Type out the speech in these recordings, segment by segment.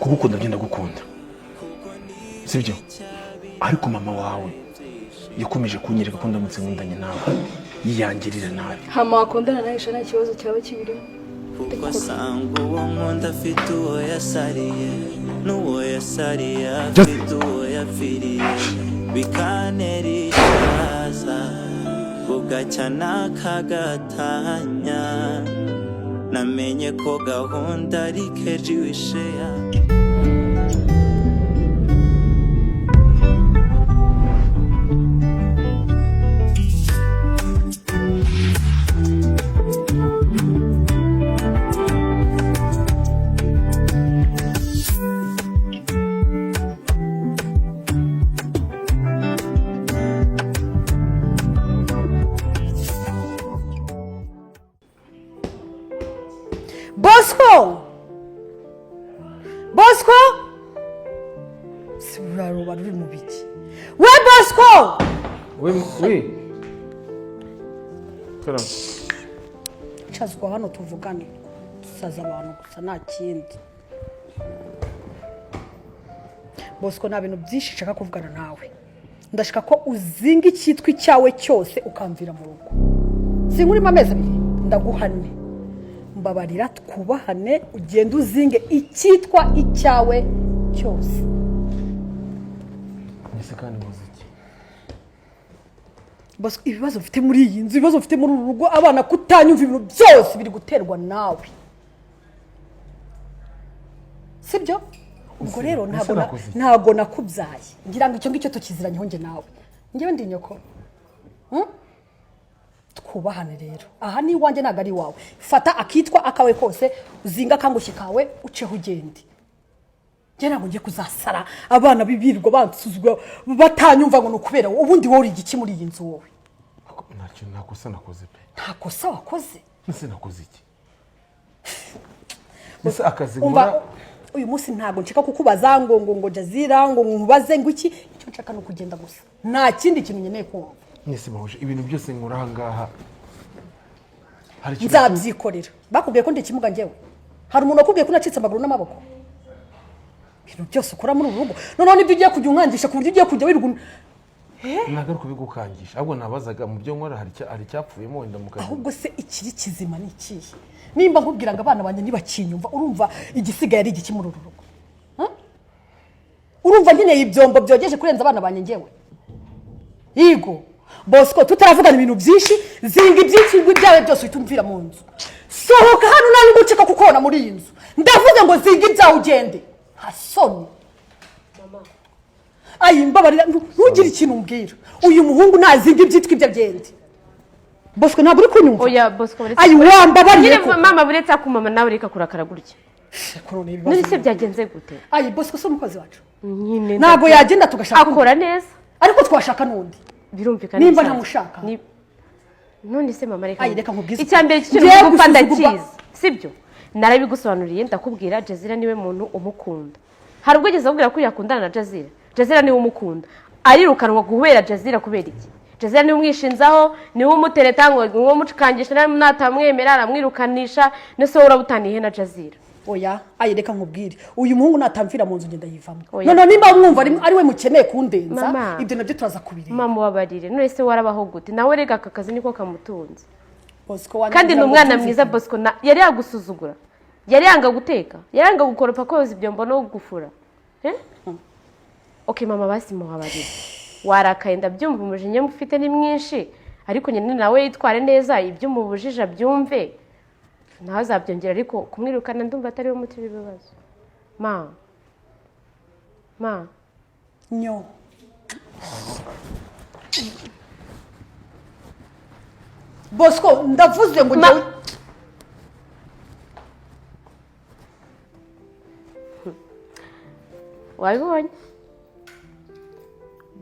Kugukunda byo ndagukunda, sibyo? Ariko mama wawe yakomeje kunyereka ko ndamutse nkundanye nawe yiyangirira nabi. Hama wakundana na Aisha, nta kibazo cyaba kibirimo. Kuko asanga uwo nkunda afite uwo yasariye, n'uwo yasariye afite uwo yapfiriye, bikantera ishaza, bugacya n'akagatanya. Namenye ko gahunda ari keji wisheya. Bosco, Bosco, si uraruba ruri mu biki we, Bosco? Oui, oui. Karame. Cazwa hano tuvugane. Dusaza abantu gusa, nta kindi. Bosco, nta bintu byinshi nshaka kuvugana nawe. Ndashaka ko uzinga icyitwa icyawe cyose ukamvira mu rugo. Sinkurimo amezi 2, ndaguhane. Mbabarira, twubahane, ugende uzinge icyitwa icyawe cyose. Ese kandi muziki? Bosco, ibibazo mfite muri iyi nzu, ibibazo mfite muri uru rugo, abana kutanyumva, ibintu byose biri guterwa nawe, sibyo? Ubwo rero Ese ntabwo nakoze iki? Ntabwo nakubyaye. Ngira ngo icyo ngicyo tukiziranyeho njye nawe. Njyewe ndi nyoko. Twubahane rero, aha ni iwanjye, ntabwo ari iwawe. Fata akitwa akawe kose, uzinga akangushye kawe, uceho ugende. Njye ntabwo ngiye kuzasara abana birirwa bansuzugura, batanyumva ngo ni ukubera wowe. Ubundi wowe uri igiki muri iyi nzu wowe? Ntacyo, nta kosa nakoze pe. Nta kosa wakoze? Ese nakoze iki? Ese akazi Umva, nkora? uyu munsi ntabwo nshaka kukubaza ngo Jazira, ngo nkubaze ngo iki. Icyo nshaka ni ukugenda gusa, nta kindi kintu nkeneye kumva. Mwese bahuje ibintu byose nkora aha ngaha, hari ikintu? Nzabyikorera. Bakubwiye ko ndi ikimuga njyewe? Hari umuntu wakubwiye ko nacitse amaguru n'amaboko? Ibintu byose ukora muri uru rugo, noneho nibyo ugiye kujya unkangisha, ku buryo ugiye kujya wirirwa Ntabwo ari kubigukangisha, ahubwo nabazaga mu byo nkora hari icyapfuyemo wenda mu kazi. Ahubwo se ikiri kizima ni ikihe, nimba nkubwira ngo abana banjye ntibakinyumva? Urumva igisigaye ari igiki muri uru rugo? Hmm? Urumva nkeneye ibyombo byogeje kurenza abana banjye njyewe? Yigo Bosco, tutaravugana ibintu byinshi, zinga ibyinshi ibyawe byose, uhita umvira mu nzu. Sohoka hano, nta nubwo uceka kukubona muri iyi nzu. Ndavuze ngo zinga ibyawe ugende, hasoni. Ayi, mbabarira, ntugire ikintu umbwira. Uyu muhungu ntazinga ibyitwa ibyo agende. Bosco, ntabwo uri kunyumva? Oya Bosco, buretse. Ayi, wambabariye Nyine ko mama, buretse ako mama, nawe reka kurakara gutya. Korona ibibazo. None se byagenze gute? Ayi Bosco si umukozi wacu? Nyine Ntabwo yagenda, tugashaka undi. Akora neza. Ariko twashaka n'undi. Birumvikana Nimba bisanzwe. ntamushaka. None se mama, reka Ayi, reka nkubwize. Icya mbere cy'ikintu Ngiye gupfa gusuzugurwa. ndakizi, sibyo? Narabigusobanuriye, ndakubwira Jazira niwe muntu umukunda. Hari ubwo ugeze akubwira ko yakundana na Jazira? Jazira niwe umukunda, arirukanwa kubera Jazira. Kubera iki? Jazira niwe umwishinzaho, niwe umutereta, ngo niwe umucukangisha, natamwemera aramwirukanisha. Nese wowe urabutaniye na Jazira? Oya, ayi, reka nkubwire, uyu muhungu natamvira mu nzu, ngenda yivamo. Oya. Noneho nimba mwumva ari we mukeneye kundenza, Mama. ibyo nabyo turaza kubireba. Mama, ubabarire. None se warabaho gute nawe? Rega aka kazi niko kamutunze. Bosco wanjye, Kandi ni kugira ngo umwana byumvikane. mwiza Bosco. Yari yagusuzugura, yari yanga guteka, yari yanga gukoropa, koza ibyombo no gufura, eh? Ok mama, basi mubabarire. Warakaye, ndabyumva, umujinya mufite ni mwinshi, ariko nyine nawe yitware neza, ibyo umubujije abyumve, nawe azabyongera. Ariko kumwirukana ndumva atari we muti w'ibibazo, ma ma. Nyo Bosco, ndavuze ngo njyewe Wabibonye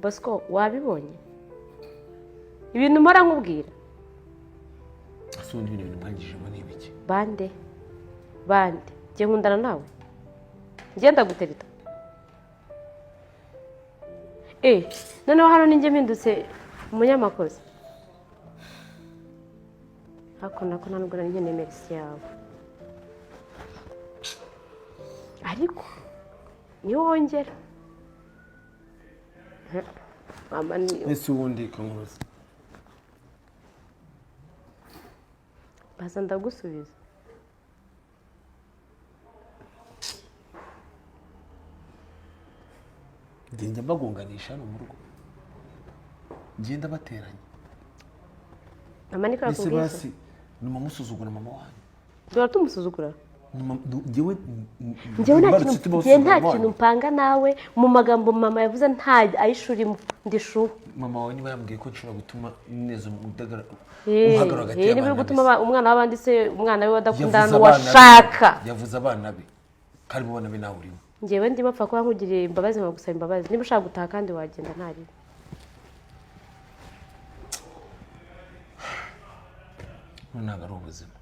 Bosco? Wabibonye ibintu mpora nkubwira? Ese ubundi bino bintu mwangijemo ni ibiki? Bande bande, njye nkundana nawe? Ngenda gutereta? Eh, noneho hano ninjye mpindutse umunyamakosa? Ariko nako nta nubwo nari nkeneye merci yawe, ariko Niwongera mama ni Ese ubundi kankubaza. Baza ndagusubiza. Ngenda mbagonganisha hano mu rugo, ngenda bateranya. Mama niko Ese yakubwiye. basi numa musuzugura mama wanyu. Duhora tumusuzugura. Njyewe Njyewe nta kintu, njyewe nta kintu mpanga nawe mu magambo mama yavuze, nta Aisha urimo, ndi shuwa. Mama wawe niba yambwiye ko nshobora gutuma neza umuhagarara hagati Niba uri y'abana gutuma be. umwana w'abandi se, umwana we adakundana Yavuze abana be. n'uwashaka. Yavuze abana be, kandi mu bana be nawe urimo. Njyewe ndimo apfa kuba nkugiriye imbabazi, nkagusaba imbabazi. Niba ushaka gutaha kandi wagenda, ntaribi. None ntabwo ari ubuzima,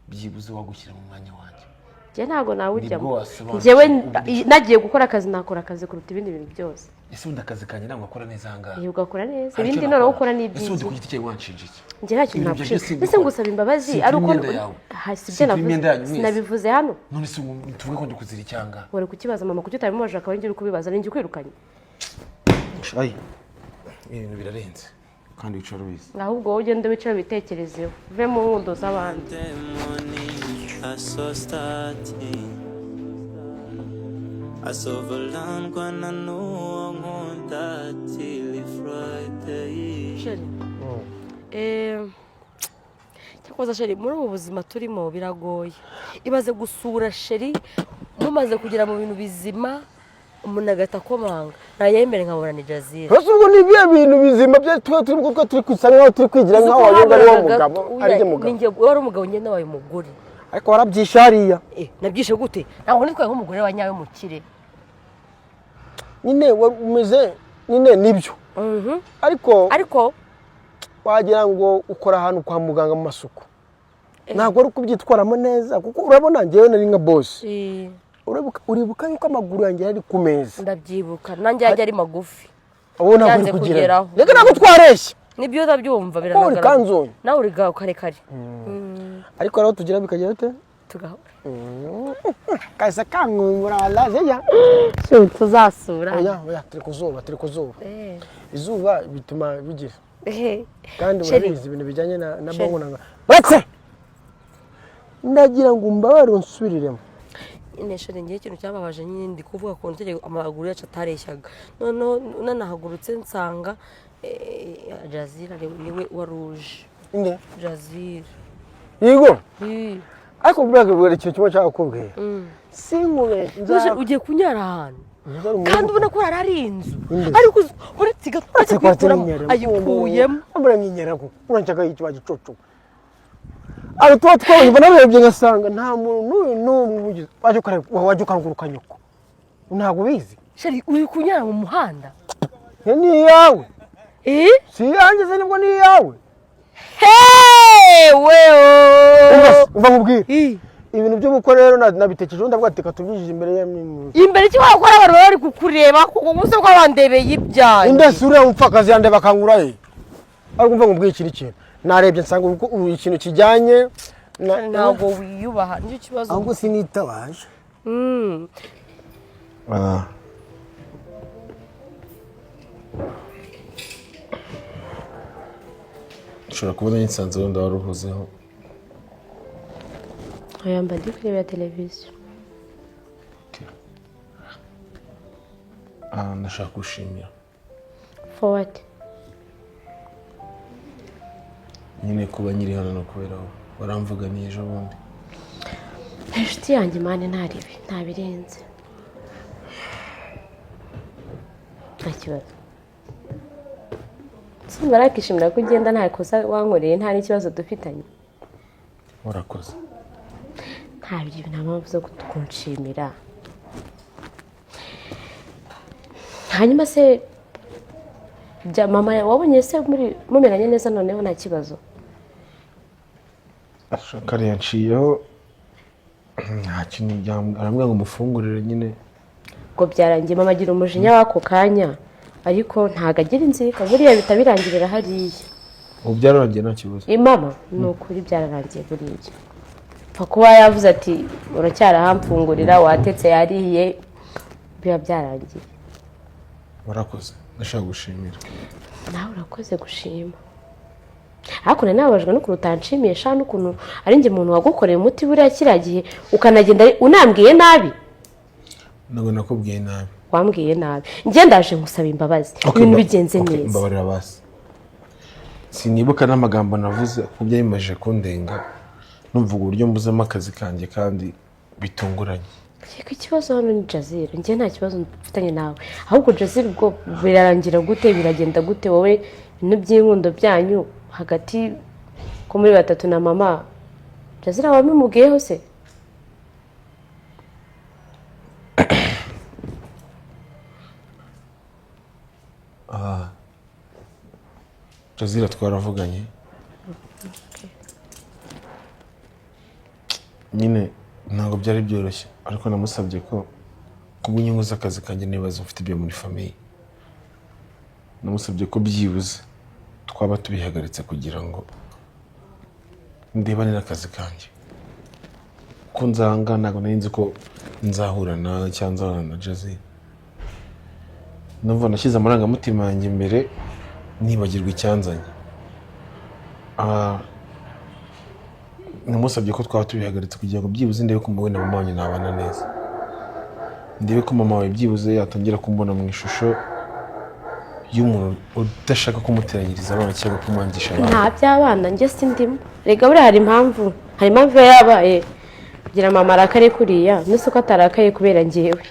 byibuze wagushyira mu mwanya wanjye. Njye ntabwo nawujyamo. Nibwo wasobanukirwa Njyewe uburyo. Nagiye gukora akazi, nakora akazi kuruta ibindi bintu byose. Ese ubundi akazi kanjye ntabwo akora neza aha ngaha? Iyo ugakora neza. Hari icyo Ibindi noneho nakora. ukora ni Ese ubundi ibyiza. ku giti cyawe wanshinja iki? Njye nta kintu Ibintu byanjye nagushinja. simbikora. Mbese ngusaba imbabazi Sinkora ari uko imyenda yawe. Ha, si ibyo Sinkora navuze. imyenda yanyu mwese. Sinabivuze hano. None se ubu tuvuge ko ndi kuzira icyanga? Wari kukibaza mama, kuki utabimubaje akaba ari kubibaza? Ninjye ukwirukanye? Ayi, ibintu birarenze kandi wicara ubizi. Ahubwo wowe ugende wicare witekerezeho, uve mu nkundo z'abandi. Morning, I saw starting. I saw Valangwana no nkunda till Friday. Chéri. Cyakoze chéri, muri ubu buzima turimo biragoye. Ibaze gusura chéri mumaze kugera mu bintu bizima, umuntu agahita akomanga, nayemere nkabona ni Jazira. Ese ubwo ni ibihe bintu bizima byo tuba turi kuko turi gusa nkaho turi kwigira nkaho wayoga ari wo mugabo, ari njye mugabo? Ninjye wari umugabo, njye nabaye umugore. Ariko warabyishe hariya. Eh, nabyishe gute? Ntabwo nitwaye nk'umugore wa nyawe mukire. Nyine wari umeze nyine nibyo, ariko ariko wagira ngo ukora ahantu kwa muganga mu masuku, ntabwo wari kubyitwaramo neza, kuko urabona njyewe nari nka boss. Uribuka yuko amaguru yanjye yari ku meza? Ndabyibuka, nanjye yajya ari magufi. Ubu ntabwo Yanze uri kugeraho. kugeraho. Reka, ntabwo twareshya. Nibyo, ndabyumva. Uri Biragaragara. kanzonye. Nawe uri karekare. Ariko hari aho tugera bikagera bite? Tugahura. Kahise kankumbura walaze ya. Tuzasura. Oya oya, turi ku zuba, turi ku zuba. Izuba bituma bigira kandi Chéri. urabizi ibintu bijyanye na Chéri. bongo na uretse ndagira ngo umbabare unsubiriremo. Nyine chéri, ngewe ikintu cyababaje nyine ndi kuvuga ku ntegeko amaguru yacu atareshyaga. Noneho nanahagurutse nsanga Jazira niwe wari uje. Inde? Jazira. Yego. Eh. Ariko buriya buri ikintu kimwe nshaka kukubwira, sinkube Ntuze ugiye kunyara ahantu nzara umuhungu. Kandi ubona ko hari ari inzu. Inde? Ariko uretse gato uretse Uretse kwatira kuyikuramo inyara ayikuyemo. Ambura ko uranshaka iki wagicucu? Abo tuba twabonye mbona narebye ngasanga nta muntu n'uyu n'umwe ubugize wajya ukareba, wajya ukanguruka nyoko, ntabwo ubizi. Chéri, uri kunyara mu muhanda. Iyo ni iyawe. Eh. Si iyanjye se? Nibwo ni iyawe. Hey, wewe. Umva nkubwire. Eh. Ibintu by'ubukwe rero nabitekerejeho, ndavuga ati reka tubyinjije imbere ya Imbere icyo wakora, abantu baba bari kukureba kuko umunsi ko wandebeye ibyanjye. Indesi uriya mupfakazi yandeba akangura ye. Ariko umva nkubwire ikindi kintu, narebye nsanga ubu ikintu kijyanye Ntabwo wiyubaha, nicyo kibazo. Ahubwo sinitabaje. Ushobora kubona yisanze wenda wari uhuzeho. Oya, mba ndi kurebera televiziyo. Ndashaka gushimira. For what? Nyine kuba nyiri hano no kubera wowe, waramvuganiye ejo bundi. Inshuti yanjye man, ntaribi, ntabirenze, nta kibazo. Simba nakishimira ko ugenda, nta kosa wankoreye, nta n'ikibazo dufitanye. Warakoze. Nta bintu, nta mpamvu zo kunshimira. Hanyuma se bya mama wabonye se muri mumeranye neza noneho, nta kibazo? Kare yanciyeho, nta kintu arambwira ngo mufungurire nyine. Ngo byarangiye? Mama agira umujinya w'ako kanya, ariko ntabwo agira inzika buriya, bihita birangirira hariya. Ubu byararangiye, nta kibazo. Mama, ni ukuri byararangiye buriya, pfa kuba yavuze ati uracyarahamfungurira, watetse, yariye. Biba byarangiye. Warakoze, ndashaka gushimira. Nawe urakoze gushima. Ariko nari nababajwe n'ukuntu utanshimiye sha, n'ukuntu ari njye muntu wagukoreye umuti buriya kiriya gihe ukanagenda unambwiye nabi. Ntabwo nakubwiye nabi. Wambwiye nabi, njye ndaje nkusaba imbabazi. Okay, Ibintu bigenze okay, neza. Mbabarira basi. Sinibuka n'amagambo navuze kuko byari kundenga, numva uburyo mbuzemo akazi kanjye kandi bitunguranye. Reka, ikibazo hano ni Jazira, njye nta kibazo mfitanye nawe. Ahubwo Jazira, ubwo birarangira gute, biragenda gute wowe ibintu by'inkundo byanyu hagati ko muri batatu na mama Jazira wabimubwiyeho se? Jazira twaravuganye nyine, ntabwo byari byoroshye, ariko namusabye ko kubw'inyungu z'akazi kanjye n'ibibazo mfite ibyo muri famille, namusabye ko byibuze twaba tubihagaritse kugira ngo ndebane n'akazi kanjye, ko nzanga ntabwo nari nzi ko nzahura na cyangwa nzahura na Jazira. Numva nashyize amarangamutima yanjye imbere nibagirwa icyanzanye. Namusabye ko twaba tubihagaritse kugira ngo byibuze ndebe ko mama we na mama wanjye nabana neza, ndebe ko mama wawe byibuze yatangira kumbona mu ishusho y'umuntu udashaka kumuteranyiriza abana cyangwa kumwangisha abana. Nta by'abana, njye sindimo. Rega buriya hari impamvu, hari impamvu iba yabaye kugira mama arakare kuriya, nese ko atarakaye kubera njyewe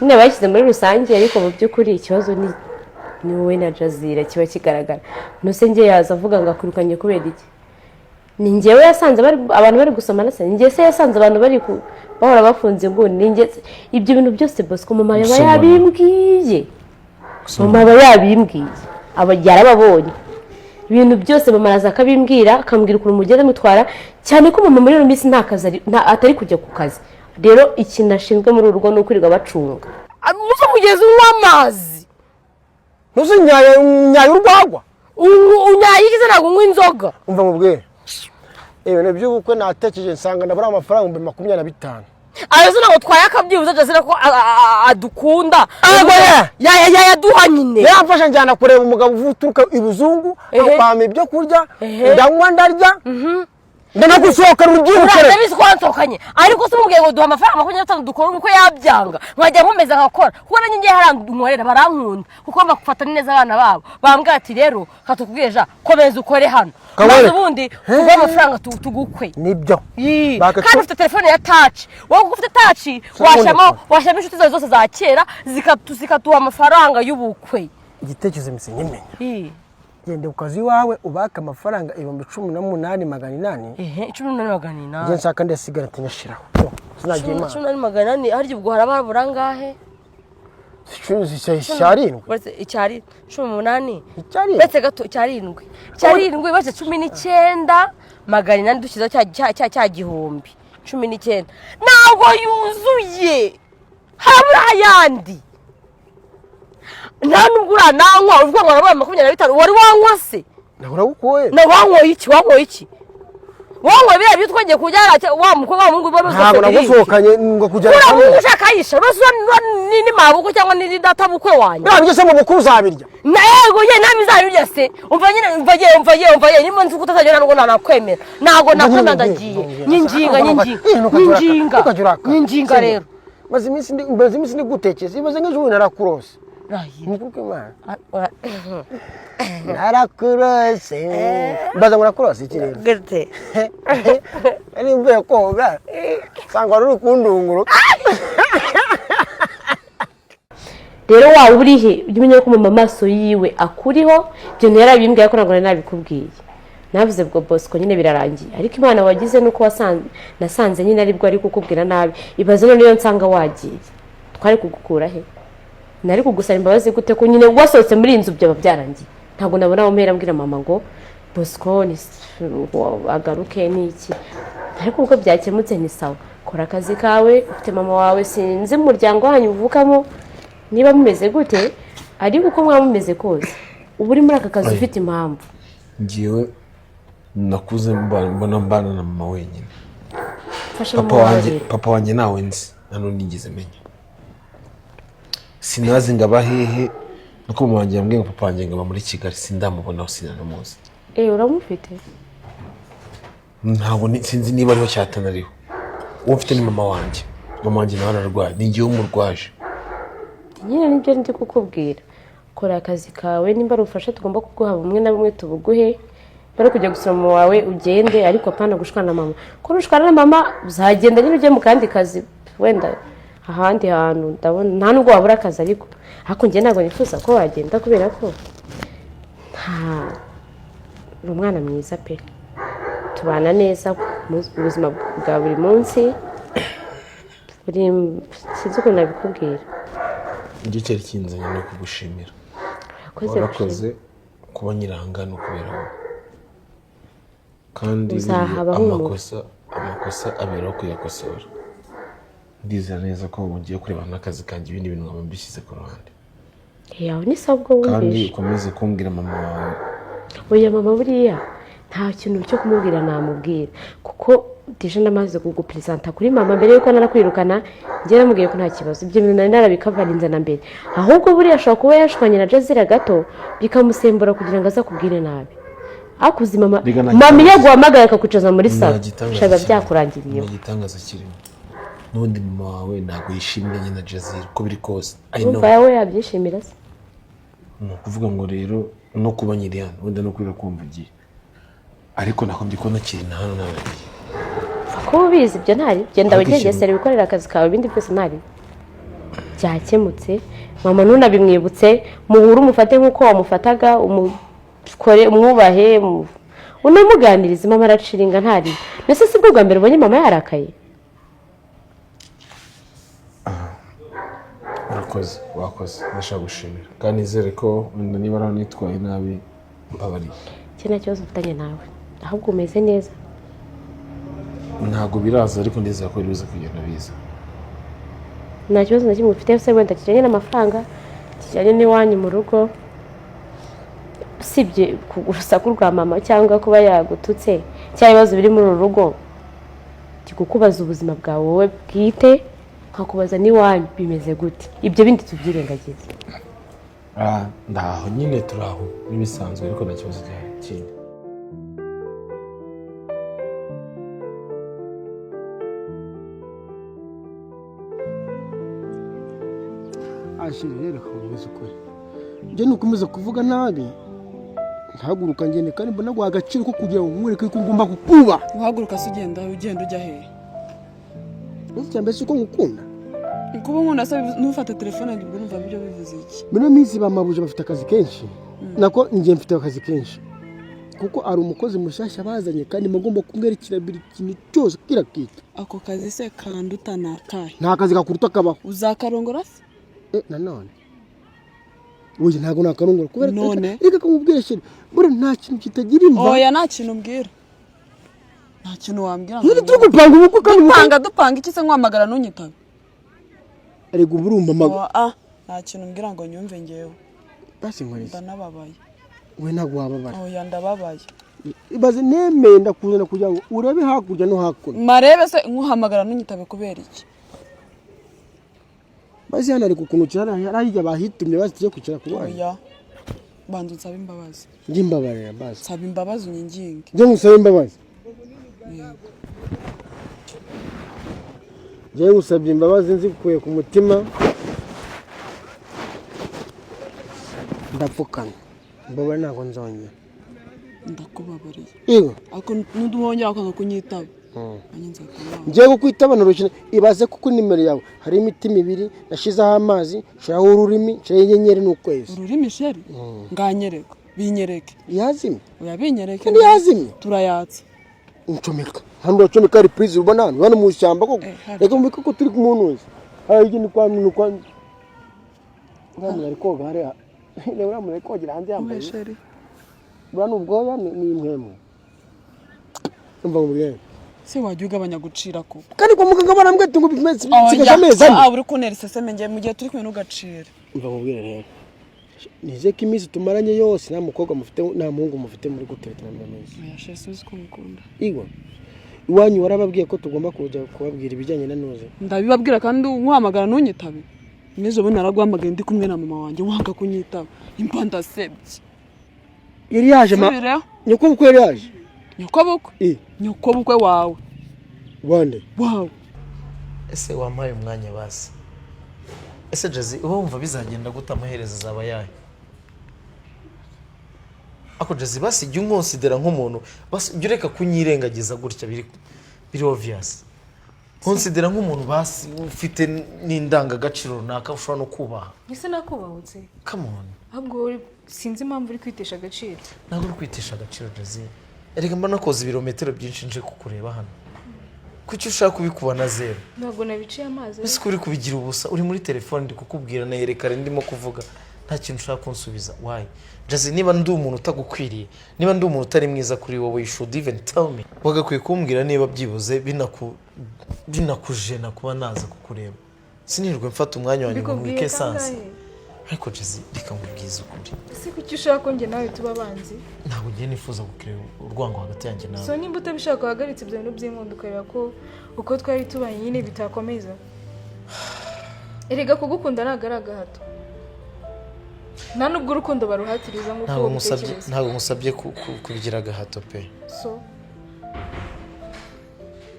nyine bayishyize muri rusange, ariko mu by'ukuri ikibazo ni wowe na Jazira kiba kigaragara. Nuse njye yaza avuga ngo akurukanye kubera iki? Ni njyewe yasanze abantu bari gusomana se? Ni njye se yasanze abantu bari bahora bafunze inguni? Ni njye se? Ibyo bintu byose Bosco mama yaba Gusomana. yabimbwiye. Mama aba yabimbwiye, aba yarababonye ibintu byose. Mama araza akabimbwira, akambwira ukuntu mugenda mutwara, cyane ko mama muri ino minsi nta kazi atari kujya ku kazi. Rero ikintu ashinzwe muri uru rugo ni ukwirirwa bacunga. Muze kugeza unywa amazi. Ntuzi nyaye urwagwa. Unyaye iki se? Ntabwo unywa inzoga. Umva mubwire, ibintu by'ubukwe natekereje nsanga ndabura amafaranga 25,000. Ayo se ntabwo twayakabyibuza Jazira ko adukunda. Yego ye. Yayaduha nyine. Yamfashe njyana kureba umugabo uturuka ibuzungu, akwama ibyo kurya, ndanywa ndarya, ndanagusohokana urubyiruko. Ndabizi ko wansohokanye, ariko se umubwiye ngo duha amafaranga 25 dukora ubukwe yabyanga, nkajya nkomeza nkakora kuko nanjye ngiye hariya nkorera barankunda kuko bafata neza abana babo. Bambwira ati rero katukubwire ja komeza ukore hano, maze ubundi tuguhe amafaranga tugukwe. Nibyo. Kandi ufite telefone ya taci, wowe kuko ufite taci washyiramo inshuti zawe zose za kera zikatuha amafaranga y'ubukwe. Igitekerezo mise nyimenya, genda ku kazi iwawe ubake amafaranga 18,800. Ehe, 18,800. Njye nshaka ndasigara atinyashiraho. Sinagiye imana. 18,800, harya ubwo harabura angahe? Icyarindwi. Uretse icyari 18. Icyarindwi. Uretse gato icyarindwi. Icyarindwi uretse 19,800 dushyizeho cya gihumbi. 19. Ntabwo yuzuye. Habura ayandi. Nta nubwo urananywa, uvuga ngo harabura 25, wari wanywa se? Ntabwo nagukuye. Na wanyoye iki? Wanyoye iki? Wanyoye biriya byo twagiye kurya wa mukobwa wa muhungu bari Ntabwo nagusohokanye ngo kujyana. Uriya muhungu ushaka ayisha, ni mabukwe cyangwa ni data bukwe wanjye. Biriya byo se mu bukwe uzabirya? Na yego ye nami nzabirya se. Umva nyine, umva ye, umva ye, umva ye, nimba nzi ko utazagera nubwo nanakwemera. Ntabwo nakwemera ndagiye. Nyinginga, nyinginga. Nyinginga. Nyinginga rero. Maze iminsi ndi gutekereza, ibaze nk'ejo bundi narakurose. Narakurose. Mbaza ngo nakurose iki rero? Gute? Nari mvuye koga, nsanga wari uri kundunguruka. Rero waba uri he, ujye umenya ko mama amaso yiwe akuriho. Ibyo ntiyarabimbwiye ariko ntabwo nari nabikubwiye. Navuze bwo Bosco nyine birarangiye, ariko Imana wagize nuko nasanze nyine aribwo ari kukubwira nabi. Ibaze none iyo nsanga wagiye, twari kugukura he? Nari kugusaba imbabazi gute ko nyine wasohotse muri iyi nzu byaba byarangiye? Ntabwo nabona aho mpera mbwira mama ngo Bosco agaruke n'iki, ariko ubwo byakemutse ni sawa. Kora akazi kawe, ufite mama wawe, sinzi umuryango wanyu uvukamo niba mumeze gute, ariko uko mwaba mumeze kose uba uri muri aka kazi ufite impamvu. Ngewe nakuze mbona mbana na mama wenyine. Fasha mama wawe. Papa wanjye nawe nzi, nta n'undi nigeze menya. Sinazi ngo aba hehe, nuko mama wanjye yambwiye ngo papa wanjye ngo aba muri Kigali, sindamubonaho, sinanamuzi. Eh, uramufite? Ntabwo sinzi niba ariho cyatanariho. Uwo mfite ni mama wanjye. Mama wanjye nawe ararwaye, ni njyewe umurwaje. Nyine nibyo ndi kukubwira, kora akazi kawe. Nimba ari ubufasha tugomba kuguha bumwe na bumwe tubuguhe, nimba ari kujya gusura mama wawe ugende, ariko apana gushwana na mama. Ko nushwana na mama uzagenda nyine ujye mu kandi kazi, wenda ahandi hantu ndabona nta nubwo wabura akazi, ariko njye ntabwo nifuza ko wagenda, kubera ko nta uri umwana mwiza pe, tubana neza mu buzima bwa buri munsi, buri sinzi ukuntu nabikubwira. Nicyo cyari kinzanye, ni ukugushimira. Urakoze. Warakoze kuba nyiranga no kubera wowe, kandi Uzahaba buriya humura. Amakosa aberaho kuyakosora. Ndizera neza ko ubu ngiye kureba n'akazi kanjye, ibindi bintu nkaba mbishyize ku ruhande. Yawe ni sawa ubwo. Kandi Wumvishe. ukomeze kumbwira mama wawe. Oya, mama buriya nta kintu cyo kumubwira namubwira, kuko déjà namaze kugupresenta kuri mama mbere yuko narakwirukana. Njye namubwiye ko nta kibazo, ibyo bintu nari narabikavarinze na mbere. Ahubwo buriya ashobora kuba yashwanye na Jazira gato bikamusembura kugira ngo aze akubwire nabi. Ariko uzi mama, Rega nta mama iyo gitangaza. aguhamagaye akakwicaza muri Nta salo, gitangaza shaba kirimo. byakurangiriyeho. Nta gitangaza kirimo. N'ubundi mama wawe ntabwo yishimye na Jazira, uko biri kose, I know. Urumva yawe yabyishimira se? Ni ukuvuga ngo rero no kuba nyiri hano wenda no kubera kumva ugiye, ariko nakombye kubona kiri na hano naragiye. Kuba ubizi ibyo ntari genda Ariko wigengesere, wikorere akazi kawe, ibindi byose ntari byakemutse. Mama ntunabimwibutse, muhure umufate nk'uko wamufataga, umukore, umwubahe, unamuganirize. Mama araciringa ntari, mbese si bwo bwa mbere ubonye mama yarakaye. Urakoze, wakoze, ndashaka gushimira kandi nizere ko wenda niba ari nitwaye nabi mbabariye. Iki nta kibazo mfitanye nawe, ahubwo umeze neza. Ntabwo biraza, ariko ndizera ko biza kugenda biza. Nta kibazo na kimwe ufite se wenda kijyanye n'amafaranga, kijyanye n'iwanyu mu rugo, usibye urusaku rwa mama cyangwa kuba yagututse cyangwa ibibazo biri muri uru rugo? Kukubaza ubuzima bwawe wowe bwite, nkakubaza n'iwanyu bimeze gute, ibyo bindi tubyirengagize. Ah, ndaho nyine, turi aho n'ibisanzwe, ariko nta kibazo gihari kindi. Ashira rero, reka ukuri, njye nukomeza kuvuga nabi ntahaguruka ngende, kandi mbona guha agaciro ko kugira ngo nkwereke ko ngomba kukuba. Uhaguruka se ugenda ujya hehe? Ese icya mbere si uko ngukunda? Kuba unkunda se ntufate telefone yanjye, ubwo urumva ibyo bivuze iki? Muri ino minsi bamabuje bafite akazi kenshi, nako njye mfite akazi kenshi, kuko ari umukozi mushyashya bazanye, kandi mugomba kumwerekera buri kintu cyose kira kita. Ako kazi se kanduta ni akahe? Nta kazi kakuruta kabaho. Uzakarongora se? Eh, nanone oya, ntabwo nakarongora kubera None? Reka kamubwire chérie, buriya nta kintu kitagira imva. Oya, nta kintu umbwira, nta kintu wambwira ngo Nyine turi gupanga ubukwe kandi ubukwe. Dupanga iki se nkwamagara ntunyitabe? Erega ubu urumva amaga. Ah, nta kintu umbwira ngo nyumve ngewe. Basi nkoreze. Ndanababaye. We ntabwo wababara. Oya, ndababaye. Ibaze nemeye ndakuzana kugira ngo urebe hakurya no hakuno. Marebe se nkuhamagara ntunyitabe kubera iki? Basi hano ari kukuntu kera hirya bahitumye, basi tujye kwicara ku bana. Oya, banza unsabe imbabazi. Njye mbabarira basi. Nsaba imbabazi, unyinginge. Njye ngusabe imbabazi? Yego. Njye ngusabye imbabazi nzikuye ku mutima, ndapfukamye, mbabarira, ntabwo nzongera. Ndakubabariye. Yego. Ariko ntuduhongera kwanga kunyitaba, nanjye nzahita nanga. Ngiye kukwitaba noroshye. Ibaze kuko nimero yawe hari imitima ibiri, nashyizeho amazi, nshiraho ururimi, nshiraho inyenyeri n'ukwezi. Ururimi chérie? Nganyereka, binyereke. Yazimye. Oya, binyereke. Kandi yazimye. Turayatsa. Ncomeka hano, uracomeka, hari prise ubona hano, hano mu ishyamba koko. Eh, hari. Reka mubike ko turi ku ntuzi hari ni kwa ni kwa uriya muntu ari koga hariya. Reba uriya muntu ari kogera hanze yambaye Uwe chérie. Buriya ni ubwoya, ni impwemu. Umva nkubwire. Se wajya ugabanya gucira koko? Kandi kwa muganga barambwira ati ngo nsigaje amezi 4. Ah, uri kuntera iseseme ngiye mu gihe turi kumwe ntugacire. Umva nkubwire rero, nizeye ko iminsi tumaranye yose nta mukobwa mufite, nta muhungu mufite muri guteretana muri minsi. Oya chérie, suzi ko mukunda. Igwa iwanyu warababwiye ko tugomba kujya kubabwira ibijyanye na noze? Ndabibabwira, kandi nkuhamagara ntunyitabe. N'ejo bundi naraguhamagaye ndi kumwe na mama wanjye, wanga kunyitaba, impa ndasebye. Yari yaje ma? Subireho. Nyokobukwe yari yaje? Nyokobukwe? Eh. Nyokobukwe wawe. Wande? Wawe. Ese wampaye umwanya basi? Ese Jazzy, uba wumva bizagenda gute? Amaherezo azaba yayo? Ako Jazzy, basi jya unkonsidera nk'umuntu, basi jya ureka kunyirengagiza gutya. Biri obvious, konsidera nk'umuntu basi ufite n'indangagaciro runaka ushobora no kubaha. Ese nakubahutse? Come on. Ahubwo wowe sinzi impamvu uri kwitesha agaciro. Ntabwo uri kwitesha agaciro, Jazzy. Erega mba nakoze ibirometero byinshi nje kukureba hano. Kuki ushaka kubikuba na zero? Ntabwo nabiciye amazi. Ese ko uri kubigira ubusa, uri muri telefone, ndi kukubwira nayerekare, ndimo kuvuga, nta kintu ushaka kunsubiza. Why, Jazzy? Niba ndi umuntu utagukwiriye, niba ndi umuntu utari mwiza kuri wowe, you should even tell me. Wagakwiye kumbwira niba byibuze binakujena kuba naza kukureba, sinirwe mfata umwanya wanjye ngo Mbikubwiye nwike esanse. kangahe? Ariko Jazzy, reka nkubwize ukuri. Ese kuki ushaka ko njye nawe tuba abanzi? Ntabwo ngiye nifuza gukira urwango hagati yanjye nawe. So nimba utabishaka, uhagaritse ibyo bintu by'inkundo, ukareba ko uko twari tubanye nyine bitakomeza. Erega kugukunda ntabwo ari agahato, nta nubwo urukundo baruhatiriza nk'uko Ntabwo musabye. ubitekereza. Ntabwo musabye kubigira agahato pe. So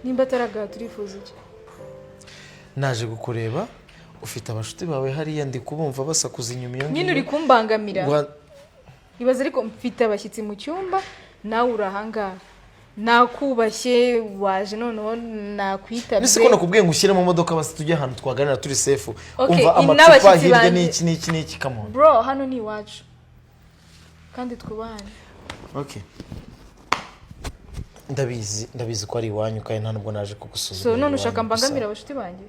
nimba atari agahato, urifuza iki? Naje kukureba, ufite abashuti bawe hariya, ndi kubumva basakuza inyuma iyo. Nyine uri kumbangamira. Ibaze ariko, mfite abashyitsi mu cyumba, nawe uri ahangaha. Nakubashye, waje, noneho nakwitabye. Ese ko nakubwiye ngo ushyire mu modoka basi tujye ahantu twaganira turi safe? Okay, Umva, amacupa n'abashyitsi hirya banjye. n'iki n'iki n'iki, come on. Bro, hano ni iwacu kandi twubahane. Okay, ndabizi, ndabizi ko ari iwanyu, kandi nta nubwo naje kugusuzuma. So none ushaka mbangamira abashuti banjye,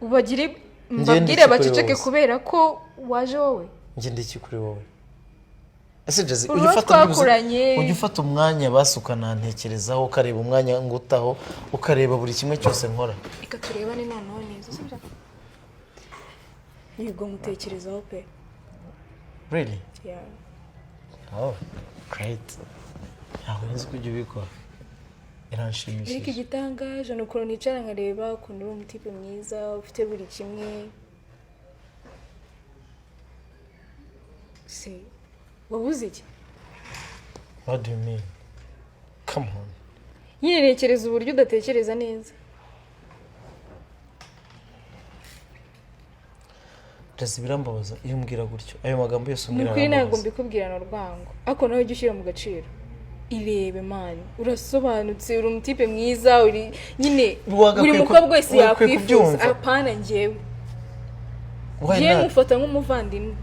ubagire Njye mbabwire ndi iki kuri baceceke wowe? kubera ko waje wowe? Njye ndi iki kuri wowe ese, Jazzy? Uruhu Ujya ufata twakuranye. Ujya ufata umwanya basi ukanantekerezaho, ukareba umwanya ngutaho, ukareba buri kimwe cyose nkora? Reka turebane noneho neza, sibyo? Yego, mutekerezaho pe. Really? Yeah. Oh, great! Ntabwo nzi ko ujya ubikora. Ariko Biranshimishije. igitangaje ni ukuntu nicara nkareba ukuntu uri umutipe mwiza, ufite buri kimwe. Se wabuze iki? What do you mean? Come on. Nyine ntekereza uburyo udatekereza neza. Jazzy, birambabaza iyo umbwira gutyo. Ayo magambo yose Ni umbwira ukuri ntabwo arambabaza. mbikubwirana urwango, ariko nawe ujye ushyira mu gaciro. Irebe man, urasobanutse, uri umutipe mwiza, uri nyine Wagakwiye buri mukobwa wese wagakwiye yakwifuza. kubyumva. Apana njyewe. Why Njyewe not? mufata nk'umuvandimwe.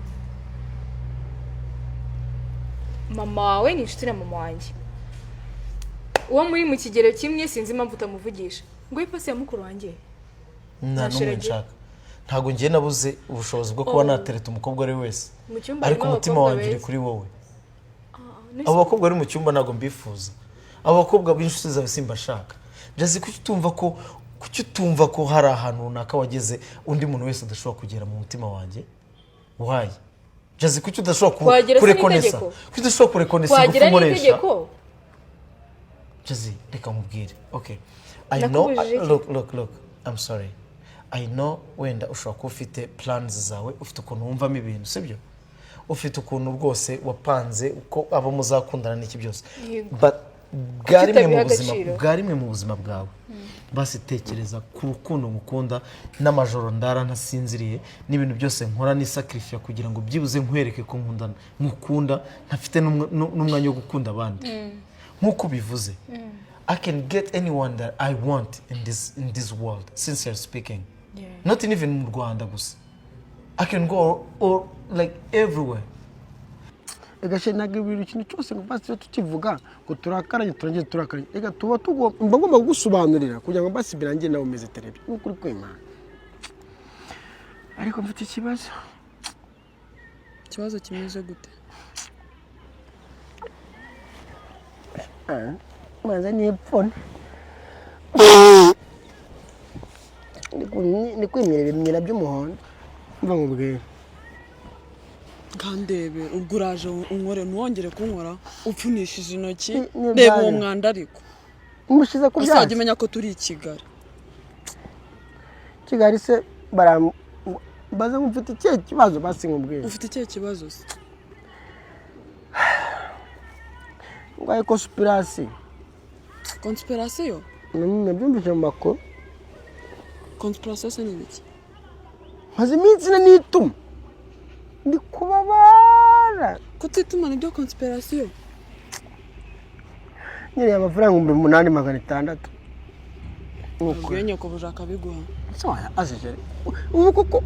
Mama wawe ni inshuti na mama wanjye, uwo muri mu kigero kimwe. Sinzi impamvu utamuvugisha ngo ipasi ya mukuru wanjye. Nta n'umwe Nashiragiye. nshaka. Ntabwo ngiye nabuze ubushobozi bwo kuba Oh. natereta umukobwa ari we wese. Mu cyumba Ariko harimo umutima abakobwa wanjye uri beza. kuri wowe. Nese- Abo bakobwa bari mu cyumba ntabwo mbifuza. Abo bakobwa b'inshuti zawe simbashaka. Jazzy, kuki utumva ko hari ahantu runaka wageze undi muntu wese adashobora kugera mu mutima wanjye? Why, Jazzy? Kuki udashobora Wagera se kurekonesa? n'itegeko? Kuki udashobora kurekonesa ingufu Wagira nkoresha? n'itegeko. Jazzy, reka nkubwire. Okay, I know. Nakubujije iki? Look, look, look, I'm sorry. I know wenda ushobora kuba ufite plans zawe, ufite ukuntu wumvamo ibintu, sibyo? Ufite ukuntu rwose wapanze uko abo muzakundana n'iki byose. Yego. But bwa rimwe mu utabiha buzima, agaciro? bwa rimwe mu buzima bwawe, basi tekereza ku rukundo ngukunda, n'amajoro ndara ntasinziriye, n'ibintu byose nkora n'isakirifiya kugira ngo byibuze nkwereke ko nkundana, nkukunda, ntafite n'umwanya wo gukunda abandi nk'uko ubivuze. I can get anyone that I want in this world, sincerely speaking. Not even mu Rwanda gusa. I can go all, like everywhere. Reka ntabwo ibintu, ikintu cyose ngo basi tujye tukivuga ngo turakaranye, turangize turakaranye. Reka tuba tugomba, mba ngomba kugusobanurira kugira ngo basi birangire nawe umeze terebye. Ni ukuri kw'Imana, ariko mfite ikibazo. Ikibazo kimeze gute? Maze nipfuna, ndi kwimira ibimyira by'umuhondo. Mva nkubwire. Kandebe, ubwo uraje unkore, ntiwongere kunkora upfunishije intoki. Ni Reba uwo byanyu. mwanda ariko. Mushize ku Uzajya byatsi. umenya ko turi i Kigali. Kigali se Mbaza ngo mfite ikihe kibazo, basi nkubwire. Ufite ikihe kibazo se? Ndwaye conspiration. Conspiration? Nabyumvise mu makuru. Conspiration se ni ibiki? Maze iminsi ine nituma, ndi kubabara. Kutituma nibyo conspiration? Nkeneye amafaranga 8600. Ubwiye nyokobuja akabiguha. Azije ubu koko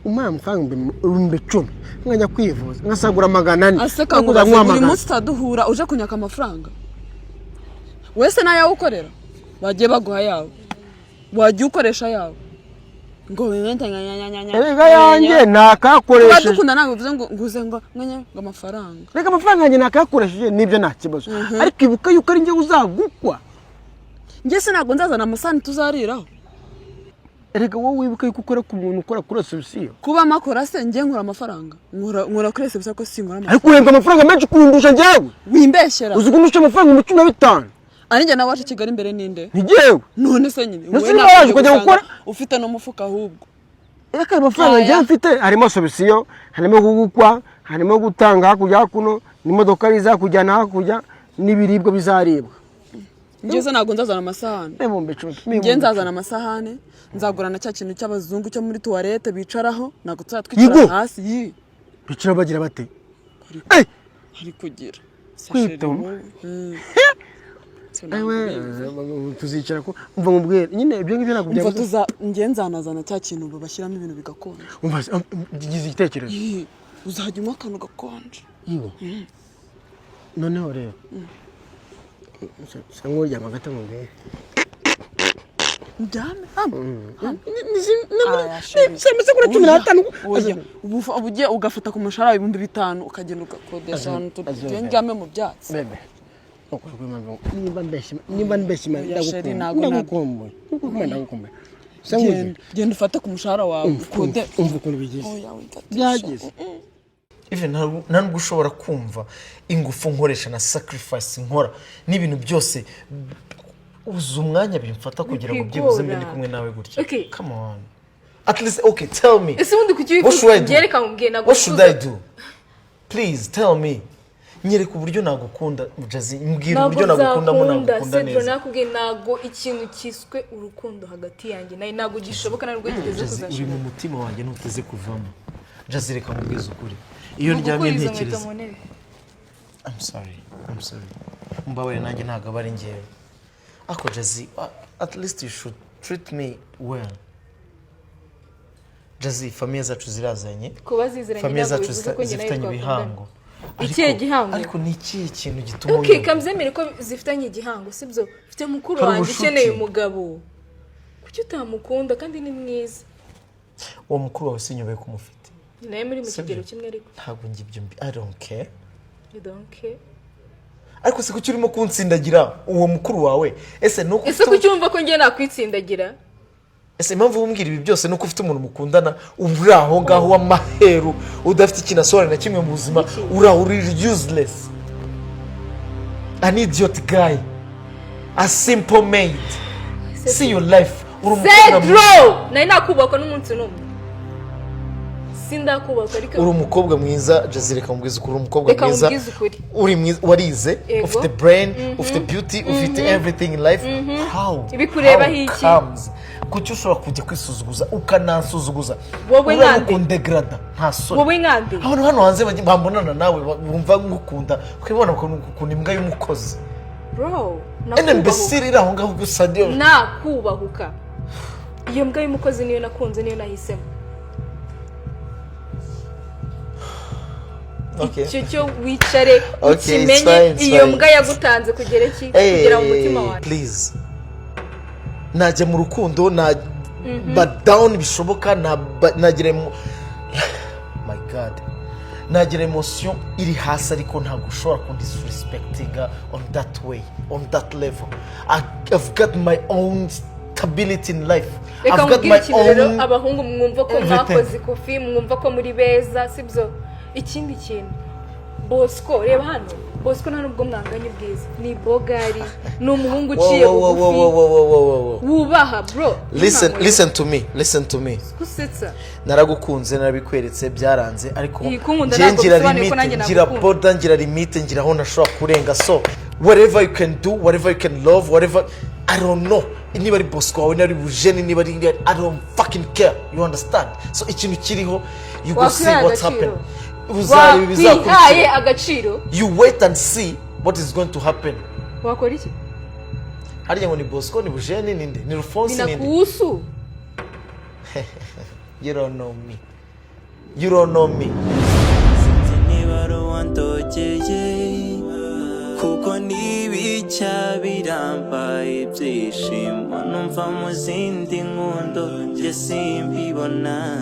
umuhaye amafaranga 10,000 nkajya kwivuza nkasagura 400. Aseka ngo buri munsi utaduhura uje kunyaka amafaranga. Wese nayawe ukorera, bagiye baguha yawe, wagiye ukoresha yawe ngo Erega yanjye nakayakoresheje. Dukunda ntabwo bivuze ngo nguze ngo ngo amafaranga. Reka amafaranga yanjye nakayakoresheje nibyo nta kibazo, ariko ibuka yuko ari njye uzagukwa. Njye se ntabwo nzazana amasahani tuzariraho. Erega wowe wibuka yuko ukora ku muntu ukora kuri reception. Kuba makora se njye nkura amafaranga, nkura kuri reception ko sinkura amafaranga. Ariko uhembwa amafaranga menshi kundusha njyewe. Wimbeshyera. Uzi kundusha amafaranga 15,000. Ari njye nawe waje Kigali mbere ninde? Ni jyewe. None se nyine wowe nawe ukajya gukora ufite n'umufuka ahubwo. Reka amafaranga njye mfite harimo solution, harimo kugukwa, harimo gutanga hakurya hakuno, n'imodoka izakujyana hakurya, n'ibiribwa bizaribwa. Njye se ntabwo nzazana amasahani. Njye nzazana amasahani, nzagura na cya kintu cy'abazungu cyo muri tuwarete bicaraho, ntabwo tuzatwicara hasi. Bicara bagira bate? Ari kugira. Kwituma. Tuzicara ko umva nkubwire nyine ibyo ngibyo ntabwo byabuze. Umva njye nzanazana cya kintu bashyiramo ibintu bigakonja. Umva ngize igitekerezo. Uzajya unywa akantu gakonje. Yego. Noneho rero sa nk'uryama gato nkubwire. Ndyame hano. Amasegonda 15. Ubu ugiye ugafata ku mushahara 5,000 ukagenda ugakodesha ahantu tugiye ndyame mu byatsi. Bebe. Nimba mbeshye ndagukumbuye. Ndagukumbuye. Genda ufate ku mushahara wawe ukode. Umva ukuntu bigeze. Byageze. Even nta nubwo ushobora kumva ingufu nkoresha na sacrifice nkora n'ibintu byose uzi umwanya bimfata kugira ngo byibuze mbe ndi kumwe nawe gutya. Come on. At least okay tell me. Ese ubundi kuki wifuza mubwiye ntabwo. What should I do? Please tell me. Nyereka uburyo nagukunda Jazzy, mbwira uburyo nagukundamo nagukunda neza. Nakubwiye ntago ikintu kiswe urukundo hagati yanjye nawe ntago gishoboka ntabwo giteze kuzashoboka. Uri mu mutima wanjye ntuteze kuvamo. Jazzy reka nkubwize ukuri. Iyo ndyamye ntekereza. I'm sorry. I'm sorry. Mbabarira nanjye ntago aba ari njyewe. Ako Jazzy, at least you should treat me well. Jazzy, famiye zacu zirazanye. Kuba ziziranye famiye zacu zifitanye ibihango. Ikihe gihango? Ariko ni ikihe kintu gituma okay, kamzemere ko zifitanye igihango sibyo? Mfite mukuru wanjye ukeneye umugabo. Kuki utamukunda kandi ni mwiza? Uwo mukuru wawe sinyobeye ko umufite. Nawe muri mu kigero kimwe ariko. Ntabwo njye ibyo I don't care. You don't care. Ariko se kuki urimo kunsindagira uwo mukuru wawe? Ese nuko ese kuki wumva ko ngiye nakwitsindagira? Ese impamvu umbwira ibi byose nuko ufite umuntu mukundana uri aho ngaho w'amaheru udafite ikintu asobanura na kimwe mu buzima, uri aho uri useless, an idiot guy, a simple maid. See your life. Uri umukobwa mwiza. Nari nakubakwa n'umunsi n'umwe. Sindakubakwa ariko uri umukobwa mwiza Jazzy, reka mubwize ukuri, uri umukobwa mwiza, uri mwiza, warize, ufite brain, ufite beauty, ufite everything in life. How ibikureba iki? Kuki ushobora kujya kwisuzuguza ukanansuzuguza? Wowe nkande ukundegrada nta soni. Wowe nkande abantu hano hanze bambonana nawe bumva ngukunda, ukibona ukuntu imbwa y'umukozi. Bro, imbesire iri aho ngaho gusa niyo nakubahuka. Iyo mbwa y'umukozi niyo nakunze, niyo nahisemo. Icyo cyo wicare ukimenye iyo mbwa yagutanze kugera iki kugera mu mutima wawe. Please. Najya mu rukundo na but down bishoboka nagira my God nagira emotion iri hasi ariko ntabwo ushobora kundisrespectinga on that way, on that level. I've got my own stability in life. Reka nkubwire ikintu rero, abahungu mwumva ko mwakoze ikofi, mwumva ko muri beza, sibyo? Ikindi kintu Bosco, reba hano Bosco nta nubwo mwanganya ubwiza, ni bogari, ni umuhungu uciye Wo, wo, wo, bugufi, wo, wo, wo, wo, wo. wubaha, bro. Listen, listen to me, listen to me. Gusetsa. Naragukunze, narabikweretse, byaranze, ariko Iyi kunkunda njye ntabwo ngira bisobanuye ko limite, nanjye ngira nagukunda. border, ngira limite, ngira aho ntashobora kurenga. So whatever you can do, whatever you can love, whatever, I don't know niba ari Bosco wawe, niba ari Bujeni, niba ari, I don't fucking care, you understand? So ikintu kiriho, you go see Wakwihaye what's happen. agaciro. Uzareba Wakwihaye ibizakurikira. agaciro. You wait and see what is going to happen. Wakora iki? Harya ngo ni Bosco, ni Bujeni, ninde, ni Rufonsi, ninde? Binakuhusu. You don't know me, you don't know me. Sinzi niba ari uwandogeye, kuko n'ibicya birambaye ibyishimo numva mu zindi nkundo njye simbibona.